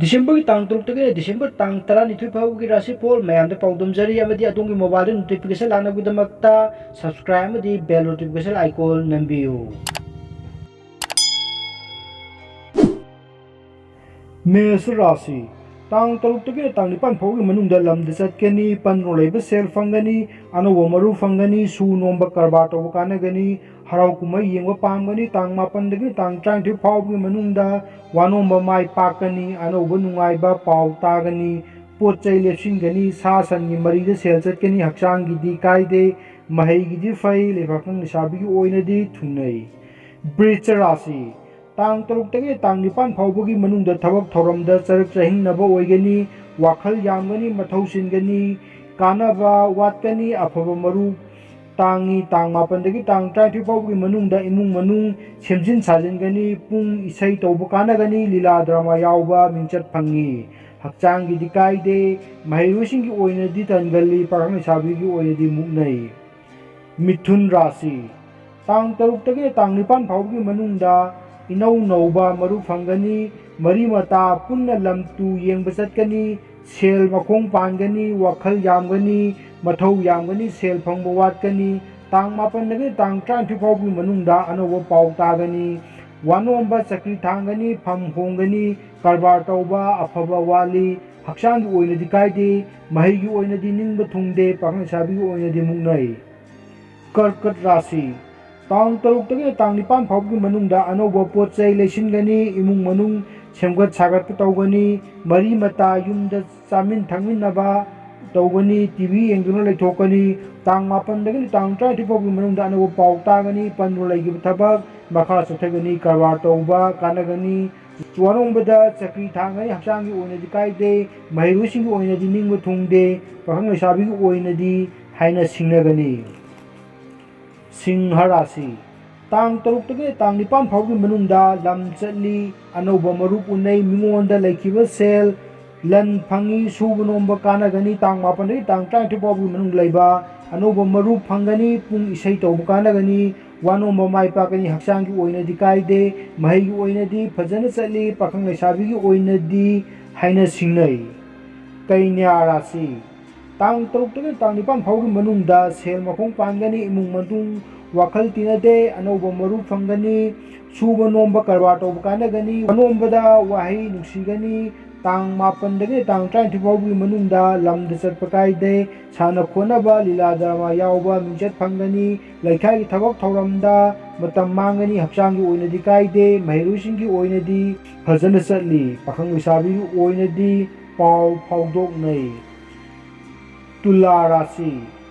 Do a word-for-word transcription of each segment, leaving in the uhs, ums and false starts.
ꯗꯤꯁꯦꯝꯕꯔꯒꯤ ꯇꯥꯡ ꯇꯔꯨꯛꯇꯒꯤꯅ ꯗꯤꯁꯦꯝꯕꯔ ꯇꯥꯡ ꯇꯔꯥꯅꯤꯊꯣꯏ ꯐꯥꯎꯕꯒꯤ ꯔꯥꯁꯤꯐꯣꯜ ꯃꯌꯥꯝꯗ ꯄꯥꯎꯗꯝꯖꯔꯤ ꯑꯃꯗꯤ ꯑꯗꯣꯝꯒꯤ ꯃꯣꯕꯥꯏꯜꯗ ꯅꯣꯇꯤꯐꯤꯀꯦꯁꯟ ꯂꯥꯛꯅꯕꯒꯤꯗꯃꯛꯇ subscribe ꯑꯃꯗꯤ bell notification icon ꯅꯝꯕꯤꯌꯨ꯫ ꯃꯦꯁ ꯔꯥꯁꯤ꯫ ꯇꯥꯡ ꯇꯔꯨꯛꯇꯒꯤꯅ ꯇꯥꯡ ꯅꯤꯄꯥꯟ ꯐꯥꯎꯒꯤ ꯃꯅꯨꯡꯗ ꯂꯝꯗ ꯆꯠꯀꯅꯤ, ꯄꯟꯗꯨꯅ ꯂꯩꯕ ꯁꯦꯜ ꯐꯪꯒꯅꯤ, ꯑꯅꯧꯕ ꯃꯔꯨꯞ ꯐꯪꯒꯅꯤ, ꯁꯨ ꯅꯣꯝꯕ ꯀꯔꯕꯥꯔ ꯇꯧꯕ ꯀꯥꯟꯅꯒꯅꯤ, ꯍꯔꯥꯎ ꯀꯨꯝꯍꯩ ꯌꯦꯡꯕ ꯄꯥꯝꯒꯅꯤ꯫ ꯇꯥꯡ ꯃꯥꯄꯟꯗꯒꯤ ꯇꯥꯡ ꯇꯔꯥꯅꯤꯊꯣꯏ ꯐꯥꯎꯕꯒꯤ ꯃꯅꯨꯡꯗ ꯋꯥꯅꯣꯝꯕ ꯃꯥꯏ ꯄꯥꯛꯀꯅꯤ, ꯑꯅꯧꯕ ꯅꯨꯡꯉꯥꯏꯕ ꯄꯥꯎ ꯇꯥꯒꯅꯤ, ꯄꯣꯠ ꯆꯩ ꯂꯦꯞꯁꯤꯟꯒꯅꯤ, ꯁꯥ ꯁꯟꯒꯤ ꯃꯔꯤꯗ ꯁꯦꯜ ꯆꯠꯀꯅꯤ, ꯍꯛꯆꯥꯡꯒꯤꯗꯤ ꯀꯥꯏꯗꯦ, ꯃꯍꯩꯒꯤꯗꯤ ꯐꯩ, ꯂꯩꯕꯥꯛ ꯄꯥꯈꯪ ꯂꯩꯁꯥꯕꯤꯒꯤ ꯑꯣꯏꯅꯗꯤ ꯊꯨꯡꯅꯩ꯫ ꯕ꯭ꯔꯤꯆ ꯔꯥꯁꯤ꯫ ꯇꯥꯡ ꯇꯔꯨꯛꯇꯒꯤ ꯇꯥꯡ ꯅꯤꯄꯥꯟ ꯐꯥꯎꯕꯒꯤ ꯃꯅꯨꯡꯗ ꯊꯕꯛ ꯊꯧꯔꯝꯗ ꯆꯔꯛ ꯆꯍꯤꯡꯅꯕ ꯑꯣꯏꯒꯅꯤ, ꯋꯥꯈꯜ ꯌꯥꯝꯒꯅꯤ, ꯃꯊꯧ ꯆꯤꯟꯒꯅꯤ, ꯀꯥꯟꯅꯕ ꯋꯥꯠꯀꯅꯤ, ꯑꯐꯕ ꯃꯔꯨꯞ ꯇꯥꯡꯉꯤ꯫ ꯇꯥꯡ ꯃꯥꯄꯟꯗꯒꯤ ꯇꯥꯡ ꯇꯔꯥꯅꯤꯊꯣꯏ ꯐꯥꯎꯕꯒꯤ ꯃꯅꯨꯡꯗ ꯏꯃꯨꯡ ꯃꯅꯨꯡ ꯁꯦꯝꯖꯤꯟ ꯁꯥꯖꯤꯟꯒꯅꯤ, ꯄꯨꯡ ꯏꯁꯩ ꯇꯧꯕ ꯀꯥꯟꯅꯒꯅꯤ, ꯂꯤꯂꯥ ꯗ꯭ꯔꯃꯥ ꯌꯥꯎꯕ ꯃꯤꯡꯆꯠ ꯐꯪꯉꯤ꯫ ꯍꯛꯆꯥꯡꯒꯤꯗꯤ ꯀꯥꯏꯗꯦ, ꯃꯍꯩꯔꯣꯏꯁꯤꯡꯒꯤ ꯑꯣꯏꯅꯗꯤ ꯇꯟꯒꯜꯂꯤ, ꯄꯥꯈꯪ ꯂꯩꯁꯥꯕꯤꯒꯤ ꯑꯣꯏꯅꯗꯤ ꯃꯨꯛꯅꯩ꯫ ꯃꯤꯊꯨꯟ ꯔꯥꯁꯤ꯫ ꯇꯥꯡ ꯇꯔꯨꯛꯇꯒꯤ ꯇꯥꯡ ꯅꯤꯄꯥꯟ ꯐꯥꯎꯕꯒꯤ ꯃꯅꯨꯡꯗ ꯏꯅꯧ ꯅꯧꯕ ꯃꯔꯨꯞ ꯐꯪꯒꯅꯤ, ꯃꯔꯤ ꯃꯇꯥ ꯄꯨꯟꯅ ꯂꯝ ꯇꯨ ꯌꯦꯡꯕ ꯆꯠꯀꯅꯤ, ꯁꯦꯜ ꯃꯈꯣꯡ ꯄꯥꯟꯒꯅꯤ, ꯋꯥꯈꯜ ꯌꯥꯝꯒꯅꯤ, ꯃꯊꯧ ꯌꯥꯝꯒꯅꯤ, ꯁꯦꯜ ꯐꯪꯕ ꯋꯥꯠꯀꯅꯤ꯫ ꯇꯥꯡ ꯃꯥꯄꯟꯗꯒꯤ ꯇꯥꯡ ꯇꯔꯥꯅꯤꯊꯣꯏ ꯐꯥꯎꯕꯒꯤ ꯃꯅꯨꯡꯗ ꯑꯅꯧꯕ ꯄꯥꯎ ꯇꯥꯒꯅꯤ, ꯋꯥꯅꯣꯝꯕ ꯆꯀ꯭ꯔꯤ ꯊꯥꯡꯒꯅꯤ, ꯐꯝ ꯍꯣꯡꯒꯅꯤ, ꯀꯔꯕꯥꯔ ꯇꯧꯕ ꯑꯐꯕ ꯋꯥꯠꯂꯤ, ꯍꯛꯆꯥꯡꯒꯤ ꯑꯣꯏꯅꯗꯤ ꯀꯥꯏꯗꯦ, ꯃꯍꯩꯒꯤ ꯑꯣꯏꯅꯗꯤ ꯅꯤꯡꯕ ꯊꯨꯡꯗꯦ, ꯄꯥꯈꯪ ꯂꯩꯁꯥꯕꯤꯒꯤ ꯑꯣꯏꯅꯗꯤ ꯃꯨꯛꯅꯩ꯫ ꯀꯔꯀꯠ ꯔꯥꯁꯤ꯫ ꯇꯥꯡ ꯇꯔꯨꯛꯇꯒꯤꯅ ꯇꯥꯡ ꯅꯤꯄꯥꯟ ꯐꯥꯎꯕꯒꯤ ꯃꯅꯨꯡꯗ ꯑꯅꯧꯕ ꯄꯣꯠ ꯆꯩ ꯂꯩꯁꯤꯟꯒꯅꯤ, ꯏꯃꯨꯡ ꯃꯅꯨꯡ ꯁꯦꯝꯒꯠ ꯁꯥꯒꯠꯄ ꯇꯧꯒꯅꯤ, ꯃꯔꯤ ꯃꯇꯥ ꯌꯨꯝꯗ ꯆꯥꯃꯤꯟ ꯊꯛꯃꯤꯟꯅꯕ ꯇꯧꯒꯅꯤ, ꯇꯤ ꯚꯤ ꯌꯦꯡꯗꯨꯅ ꯂꯩꯊꯣꯛꯀꯅꯤ꯫ ꯇꯥꯡ ꯃꯥꯄꯟꯗꯒꯤꯅ ꯇꯥꯡ ꯇꯔꯥꯅꯤꯊꯣꯏ ꯐꯥꯎꯕꯒꯤ ꯃꯅꯨꯡꯗ ꯑꯅꯧꯕ ꯄꯥꯎ ꯇꯥꯒꯅꯤ, ꯄꯟꯗꯨꯅ ꯂꯩꯈꯤꯕ ꯊꯕꯛ ꯃꯈꯥ ꯆꯠꯊꯒꯅꯤ, ꯀꯔꯕꯥꯔ ꯇꯧꯕ ꯀꯥꯟꯅꯒꯅꯤ꯫ ꯋꯥꯅꯣꯝꯕꯗ ꯆꯀ꯭ꯔꯤ ꯊꯥꯡꯒꯅꯤ, ꯍꯛꯆꯥꯡꯒꯤ ꯑꯣꯏꯅꯗꯤ ꯀꯥꯏꯗꯦ, ꯃꯍꯩꯔꯣꯏꯁꯤꯡꯒꯤ ꯑꯣꯏꯅꯗꯤ ꯅꯤꯡꯕ ꯊꯨꯡꯗꯦ, ꯄꯥꯈꯪ ꯂꯩꯁꯥꯕꯤꯒꯤ ꯑꯣꯏꯅꯗꯤ ꯍꯥꯏꯅ ꯁꯤꯡꯅꯒꯅꯤ꯫ ꯁꯤꯡꯍ ꯔꯥꯁꯤ꯫ ꯇꯥꯡ ꯇꯔꯨꯛꯇꯒꯤ ꯇꯥꯡ ꯅꯤꯄꯥꯟ ꯐꯥꯎꯒꯤ ꯃꯅꯨꯡꯗ ꯂꯝ ꯆꯠꯂꯤ, ꯑꯅꯧꯕ ꯃꯔꯨꯞ ꯎꯅꯩ, ꯃꯤꯉꯣꯟꯗ ꯂꯩꯈꯤꯕ ꯁꯦꯜ, ꯂꯟ ꯐꯪꯉꯤ, ꯁꯨꯕ ꯅꯣꯝꯕ ꯀꯥꯟꯅꯒꯅꯤ꯫ ꯇꯥꯡ ꯃꯥꯄꯟꯗꯒꯤ ꯇꯥꯡ ꯇꯔꯥꯅꯤꯊꯣꯏ ꯐꯥꯎꯒꯤ ꯃꯅꯨꯡꯗ ꯂꯩꯕ ꯑꯅꯧꯕ ꯃꯔꯨꯞ ꯐꯪꯒꯅꯤ, ꯄꯨꯡ ꯏꯁꯩ ꯇꯧꯕ ꯀꯥꯟꯅꯒꯅꯤ, ꯋꯥꯅꯣꯝꯕ ꯃꯥꯏ ꯄꯥꯛꯀꯅꯤ, ꯍꯛꯆꯥꯡꯒꯤ ꯑꯣꯏꯅꯗꯤ ꯀꯥꯏꯗꯦ, ꯃꯍꯩꯒꯤ ꯑꯣꯏꯅꯗꯤ ꯐꯖꯅ ꯆꯠꯂꯤ, ꯄꯥꯈꯪ ꯂꯩꯁꯥꯕꯤꯒꯤ ꯑꯣꯏꯅꯗꯤ ꯍꯥꯏꯅ ꯁꯤꯡꯅꯩ꯫ ꯀꯩꯅ꯭ꯌꯥ ꯔꯥꯁꯤ, ꯇꯥꯡ ꯇꯔꯨꯛꯇꯒꯤ ꯇꯥꯡ ꯅꯤꯄꯥꯟ ꯐꯥꯎꯒꯤ ꯃꯅꯨꯡꯗ ꯁꯦꯜ ꯃꯈꯣꯡ ꯄꯥꯟꯒꯅꯤ, ꯏꯃꯨꯡ ꯃꯅꯨꯡ ꯋꯥꯈꯜ ꯇꯤꯟꯅꯗꯦ, ꯑꯅꯧꯕ ꯃꯔꯨꯞ ꯐꯪꯒꯅꯤ, ꯁꯨꯕ ꯅꯣꯝꯕ ꯀꯔꯕꯥꯔ ꯇꯧꯕ ꯀꯥꯟꯅꯒꯅꯤ, ꯑꯅꯣꯝꯕꯗ ꯋꯥꯍꯩ ꯅꯨꯡꯁꯤꯒꯅꯤ, ꯇꯥꯡ ꯃꯥꯄꯟꯗꯒꯤ ꯇꯥꯡ ꯇꯔꯥꯅꯤꯊꯣꯏ ꯐꯥꯎꯕꯒꯤ ꯃꯅꯨꯡꯗ ꯂꯝꯗ ꯆꯠꯄ ꯀꯥꯏꯗꯦ, ꯁꯥꯟꯅ ꯈꯣꯠꯅꯕ, ꯂꯤꯂꯥ ꯗ꯭ꯔꯃꯥ ꯌꯥꯎꯕ ꯃꯤꯡꯆꯠ ꯐꯪꯒꯅꯤ, ꯂꯩꯀꯥꯏꯒꯤ ꯊꯕꯛ ꯊꯧꯔꯝꯗ ꯃꯇꯝ ꯃꯥꯡꯒꯅꯤ, ꯍꯛꯆꯥꯡꯒꯤ ꯑꯣꯏꯅꯗꯤ ꯀꯥꯏꯗꯦ, ꯃꯍꯩꯔꯣꯏꯁꯤꯡꯒꯤ ꯑꯣꯏꯅꯗꯤ ꯐꯖꯅ ꯆꯠꯂꯤ, ꯄꯥꯈꯪ ꯂꯩꯁꯥꯕꯤꯒꯤ ꯑꯣꯏꯅꯗꯤ ꯄꯥꯎ ꯐꯥꯎꯗꯣꯛꯅꯩ꯫ ꯇꯨꯂꯥ ꯔꯥꯁꯤ,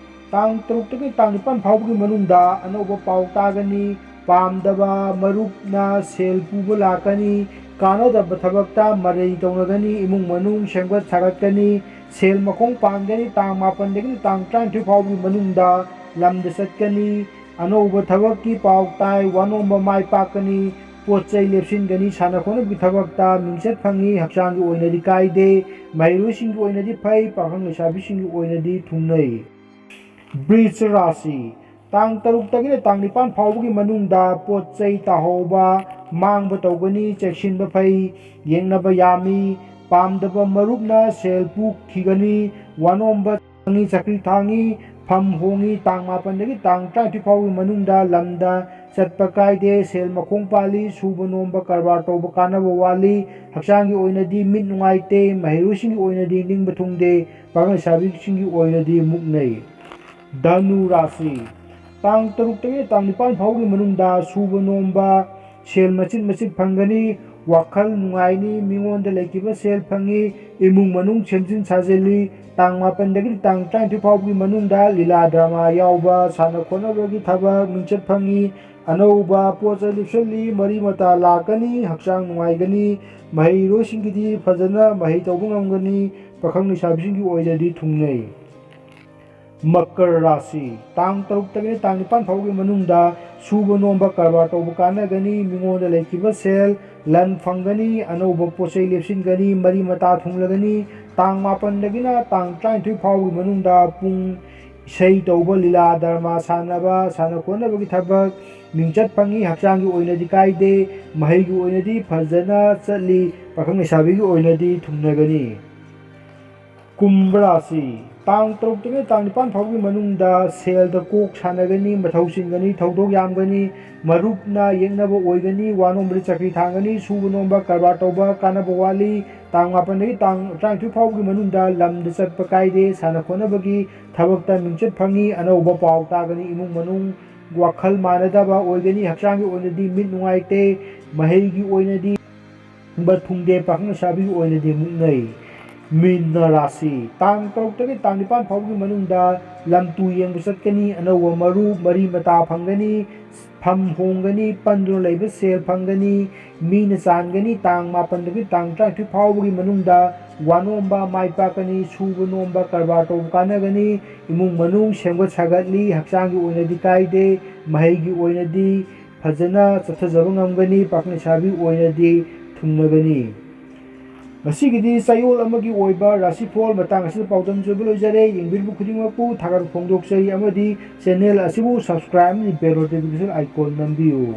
ꯇꯥꯡ ꯇꯔꯨꯛꯇꯒꯤ ꯇꯥꯡ ꯅꯤꯄꯥꯟ ꯐꯥꯎꯕꯒꯤ ꯃꯅꯨꯡꯗ ꯑꯅꯧꯕ ꯄꯥꯎ ꯇꯥꯒꯅꯤ, ꯄꯥꯝꯗꯕ ꯃꯔꯨꯞꯅ ꯁꯦꯜ ꯄꯨꯕ ꯂꯥꯛꯀꯅꯤ, ꯀꯥꯟꯅꯗꯕ ꯊꯕꯛꯇ ꯃꯔꯩ ꯇꯧꯅꯒꯅꯤ, ꯏꯃꯨꯡ ꯃꯅꯨꯡ ꯁꯦꯝꯒꯠ ꯁꯥꯒꯠꯀꯅꯤ, ꯁꯦꯜ ꯃꯈꯣꯡ ꯄꯥꯟꯒꯅꯤ, ꯇꯥꯡ ꯃꯥꯄꯟꯗꯒꯤꯅ ꯇꯥꯡ ꯇꯔꯥꯅꯤꯊꯣꯏ ꯐꯥꯎꯕꯒꯤ ꯃꯅꯨꯡꯗ ꯂꯝꯗ ꯆꯠꯀꯅꯤ, ꯑꯅꯧꯕ ꯊꯕꯛꯀꯤ ꯄꯥꯎ ꯇꯥꯏ, ꯋꯥꯅꯣꯝꯕ ꯃꯥꯏ ꯄꯥꯛꯀꯅꯤ, ꯄꯣꯠ ꯆꯩ ꯂꯦꯞꯁꯤꯟꯒꯅꯤ, ꯁꯥꯟꯅ ꯈꯣꯠꯅꯕꯒꯤ ꯊꯕꯛꯇ ꯃꯤꯡꯆꯠ ꯐꯪꯉꯤ, ꯍꯛꯆꯥꯡꯒꯤ ꯑꯣꯏꯅꯗꯤ ꯀꯥꯏꯗꯦ, ꯃꯍꯩꯔꯣꯏꯁꯤꯡꯒꯤ ꯑꯣꯏꯅꯗꯤ ꯐꯩ, ꯄꯥꯈꯪ ꯂꯩꯁꯥꯕꯤꯁꯤꯡꯒꯤ ꯑꯣꯏꯅꯗꯤ ꯊꯨꯡꯅꯩ꯫ ꯕ꯭ꯔꯤꯖ ꯔꯥꯁꯤ, ꯇꯥꯡ ꯇꯔꯨꯛꯇꯒꯤꯅ ꯇꯥꯡ ꯅꯤꯄꯥꯟ ꯐꯥꯎꯕꯒꯤ ꯃꯅꯨꯡꯗ ꯄꯣꯠ ꯆꯩ ꯇꯥꯍꯧꯕ, ꯃꯥꯡꯕ ꯇꯧꯒꯅꯤ, ꯆꯦꯛꯁꯤꯟꯕ ꯐꯩ, ꯌꯦꯡꯅꯕ ꯌꯥꯝꯃꯤ, ꯄꯥꯝꯗꯕ ꯃꯔꯨꯞꯅ ꯁꯦꯜ ꯄꯨꯈꯤꯒꯅꯤ, ꯋꯥꯅꯣꯝꯕ ꯊꯥꯡꯉꯤ, ꯆꯀ꯭ꯔꯤ ꯊꯥꯡꯉꯤ, ꯐꯝ ꯍꯣꯡꯉꯤ, ꯇꯥꯡ ꯃꯥꯄꯟꯗꯒꯤ ꯇꯥꯡ ꯇꯔꯥꯅꯤꯊꯣꯏ ꯐꯥꯎꯕꯒꯤ ꯃꯅꯨꯡꯗ ꯂꯝꯗ ꯆꯠꯄ ꯀꯥꯏꯗꯦ, ꯁꯦꯜ ꯃꯈꯣꯡ ꯄꯥꯜꯂꯤ, ꯁꯨꯕ ꯅꯣꯝꯕ ꯀꯔꯕꯥꯔ ꯇꯧꯕ ꯀꯥꯟꯅꯕ ꯋꯥꯠꯂꯤ, ꯍꯛꯆꯥꯡꯒꯤ ꯑꯣꯏꯅꯗꯤ ꯃꯤꯠ ꯅꯨꯡꯉꯥꯏꯇꯦ, ꯃꯍꯩꯔꯣꯏꯁꯤꯡꯒꯤ ꯑꯣꯏꯅꯗꯤ ꯅꯤꯡꯕ ꯊꯨꯡꯗꯦ, ꯄꯥꯈꯪ ꯂꯩꯁꯥꯕꯤꯁꯤꯡꯒꯤ ꯑꯣꯏꯅꯗꯤ ꯃꯨꯛꯅꯩ꯫ ꯙꯅꯨ ꯔꯥꯁꯤ, ꯇꯥꯡ ꯇꯔꯨꯛꯇꯒꯤ ꯇꯥꯡ ꯅꯤꯄꯥꯟ ꯐꯥꯎꯒꯤ ꯃꯅꯨꯡꯗ ꯁꯨꯕ ꯅꯣꯝꯕ ꯁꯦꯜ ꯃꯆꯤꯠ ꯃꯆꯤꯠ ꯐꯪꯒꯅꯤ, ꯋꯥꯈꯜ ꯅꯨꯡꯉꯥꯏꯅꯤ, ꯃꯤꯉꯣꯟꯗ ꯂꯩꯈꯤꯕ ꯁꯦꯜ ꯐꯪꯉꯤ, ꯏꯃꯨꯡ ꯃꯅꯨꯡ ꯁꯦꯝꯖꯤꯟ ꯁꯥꯖꯤꯜꯂꯤ, ꯇꯥꯡ ꯃꯥꯄꯟꯗꯒꯤ ꯇꯥꯡ ꯇꯔꯥꯅꯤꯊꯣꯏ ꯐꯥꯎꯕꯒꯤ ꯃꯅꯨꯡꯗ ꯂꯤꯂꯥ ꯗ꯭ꯔꯃꯥ ꯌꯥꯎꯕ, ꯁꯥꯟꯅ ꯈꯣꯠꯅꯕꯒꯤ ꯊꯕꯛ ꯃꯤꯡꯆꯠ ꯐꯪꯉꯤ, ꯑꯅꯧꯕ ꯄꯣꯠ ꯆꯩ ꯂꯦꯞꯁꯤꯜꯂꯤ, ꯃꯔꯤ ꯃꯇꯥ ꯂꯥꯛꯀꯅꯤ, ꯍꯛꯆꯥꯡ ꯅꯨꯡꯉꯥꯏꯒꯅꯤ, ꯃꯍꯩꯔꯣꯏꯁꯤꯡꯒꯤꯗꯤ ꯐꯖꯅ ꯃꯍꯩ ꯇꯧꯕ ꯉꯝꯒꯅꯤ, ꯄꯥꯈꯪ ꯂꯩꯁꯥꯕꯤꯁꯤꯡꯒꯤ ꯑꯣꯏꯅꯗꯤ ꯊꯨꯡꯅꯩ꯫ ꯃꯀꯔ ꯔꯥꯁꯤ, ꯇꯥꯡ ꯇꯔꯨꯛꯇꯒꯤꯅ ꯇꯥꯡ ꯅꯤꯄꯥꯟ ꯐꯥꯎꯒꯤ ꯃꯅꯨꯡꯗ ꯁꯨꯕ ꯅꯣꯝꯕ ꯀꯔꯕꯥꯔ ꯇꯧꯕ ꯀꯥꯟꯅꯒꯅꯤ, ꯃꯤꯉꯣꯟꯗ ꯂꯩꯈꯤꯕ ꯁꯦꯜ ꯂꯟ ꯐꯪꯒꯅꯤ, ꯑꯅꯧꯕ ꯄꯣꯠ ꯆꯩ ꯂꯦꯞꯁꯤꯟꯒꯅꯤ, ꯃꯔꯤ ꯃꯇꯥ ꯊꯨꯡꯂꯒꯅꯤ, ꯇꯥꯡ ꯃꯥꯄꯟꯗꯒꯤꯅ ꯇꯥꯡ ꯇꯔꯥꯅꯤꯊꯣꯏ ꯐꯥꯎꯒꯤ ꯃꯅꯨꯡꯗ ꯄꯨꯡ ꯏꯁꯩ ꯇꯧꯕ, ꯂꯤꯂꯥ ꯗ꯭ꯔꯃꯥ ꯁꯥꯟꯅꯕ, ꯁꯥꯟꯅ ꯈꯣꯠꯅꯕꯒꯤ ꯊꯕꯛ, ꯃꯤꯡꯆꯠ ꯐꯪꯉꯤ, ꯍꯛꯆꯥꯡꯒꯤ ꯑꯣꯏꯅꯗꯤ ꯀꯥꯏꯗꯦ, ꯃꯍꯩꯒꯤ ꯑꯣꯏꯅꯗꯤ ꯐꯖꯅ ꯆꯠꯂꯤ, ꯄꯥꯈꯪ ꯂꯩꯁꯥꯕꯤꯒꯤ ꯑꯣꯏꯅꯗꯤ ꯊꯨꯡꯅꯒꯅꯤ꯫ ꯀꯨꯝꯚ ꯔꯥꯁꯤ, ꯇꯥꯡ ꯇꯔꯨꯛꯇꯒꯤ ꯇꯥꯡ ꯅꯤꯄꯥꯟ ꯐꯥꯎꯕꯒꯤ ꯃꯅꯨꯡꯗ ꯁꯦꯜꯗ ꯀꯣꯛ ꯁꯥꯟꯅꯒꯅꯤ, ꯃꯊꯧ ꯆꯤꯟꯒꯅꯤ, ꯊꯧꯗꯣꯛ ꯌꯥꯝꯒꯅꯤ, ꯃꯔꯨꯞꯅ ꯌꯦꯛꯅꯕ ꯑꯣꯏꯒꯅꯤ, ꯋꯥ ꯅꯣꯝꯕꯗ ꯆꯀ꯭ꯔꯤ ꯊꯥꯡꯒꯅꯤ, ꯁꯨꯕ ꯅꯣꯝꯕ ꯀꯔꯕꯥꯔ ꯇꯧꯕ ꯀꯥꯟꯅꯕ ꯋꯥꯠꯂꯤ꯫ ꯇꯥꯡ ꯃꯥꯄꯟꯗꯒꯤ ꯇꯥꯡ ꯇꯔꯥꯅꯤꯊꯣꯏ ꯐꯥꯎꯕꯒꯤ ꯃꯅꯨꯡꯗ ꯂꯝꯗ ꯆꯠꯄ ꯀꯥꯏꯗꯦ, ꯁꯥꯟꯅ ꯈꯣꯠꯅꯕꯒꯤ ꯊꯕꯛꯇ ꯃꯤꯡꯆꯠ ꯐꯪꯉꯤ, ꯑꯅꯧꯕ ꯄꯥꯎ ꯇꯥꯒꯅꯤ, ꯏꯃꯨꯡ ꯃꯅꯨꯡ ꯋꯥꯈꯜ ꯃꯥꯟꯅꯗꯕ ꯑꯣꯏꯒꯅꯤ, ꯍꯛꯆꯥꯡꯒꯤ ꯑꯣꯏꯅꯗꯤ ꯃꯤꯠ ꯅꯨꯡꯉꯥꯏꯇꯦ, ꯃꯍꯩꯒꯤ ꯑꯣꯏꯅꯗꯤ ꯊꯨꯡꯕ ꯊꯨꯡꯗꯦ, ꯄꯥꯈꯪ ꯂꯩꯁꯥꯕꯤꯒꯤ ꯑꯣꯏꯅꯗꯤ ꯃꯨꯛꯅꯩ꯫ ꯃꯤꯅ ꯔꯥꯁꯤ, ꯇꯥꯡ ꯇꯔꯨꯛꯇꯒꯤ ꯇꯥꯡ ꯅꯤꯄꯥꯟ ꯐꯥꯎꯕꯒꯤ ꯃꯅꯨꯡꯗ ꯂꯝ ꯇꯨ ꯌꯦꯡꯕ ꯆꯠꯀꯅꯤ, ꯑꯅꯧꯕ ꯃꯔꯨꯞ ꯃꯔꯤ ꯃꯇꯥ ꯐꯪꯒꯅꯤ, ꯐꯝ ꯍꯣꯡꯒꯅꯤ, ꯄꯟꯗꯨꯅ ꯂꯩꯕ ꯁꯦꯜ ꯐꯪꯒꯅꯤ, ꯃꯤꯅ ꯆꯥꯟꯒꯅꯤ꯫ ꯇꯥꯡ ꯃꯥꯄꯟꯗꯒꯤ ꯇꯥꯡ ꯇꯔꯥꯅꯤꯊꯣꯏ ꯐꯥꯎꯕꯒꯤ ꯃꯅꯨꯡꯗ ꯋꯥ ꯅꯣꯝꯕ ꯃꯥꯏ ꯄꯥꯛꯀꯅꯤ, ꯁꯨꯕ ꯅꯣꯝꯕ ꯀꯔꯕꯥꯔ ꯇꯧꯕ ꯀꯥꯟꯅꯒꯅꯤ, ꯏꯃꯨꯡ ꯃꯅꯨꯡ ꯁꯦꯝꯒꯠ ꯁꯥꯒꯠꯂꯤ, ꯍꯛꯆꯥꯡꯒꯤ ꯑꯣꯏꯅꯗꯤ ꯀꯥꯏꯗꯦ, ꯃꯍꯩꯒꯤ ꯑꯣꯏꯅꯗꯤ ꯐꯖꯅ ꯆꯠꯊꯖꯕ ꯉꯝꯒꯅꯤ, ꯄꯥꯈꯪ ꯂꯩꯁꯥꯕꯤ ꯑꯣꯏꯅꯗꯤ ꯊꯨꯡꯅꯒꯅꯤ꯫ ꯉꯁꯤꯒꯤꯗꯤ ꯆꯌꯣꯜ ꯑꯃꯒꯤ ꯑꯣꯏꯕ ꯔꯥꯁꯤꯐꯣꯜ ꯃꯇꯥꯡ ꯑꯁꯤꯗ ꯄꯥꯎꯗꯝꯖꯕ ꯂꯣꯏꯖꯔꯦ꯫ ꯌꯦꯡꯕꯤꯔꯤꯕ ꯈꯨꯗꯤꯡꯃꯛꯄꯨ ꯊꯥꯒꯠꯄ ꯐꯣꯡꯗꯣꯛꯆꯔꯤ ꯑꯃꯗꯤ channel ꯑꯁꯤꯕꯨ subscribe ꯑꯃꯗꯤ bell notification icon ꯅꯝꯕꯤꯌꯨ꯫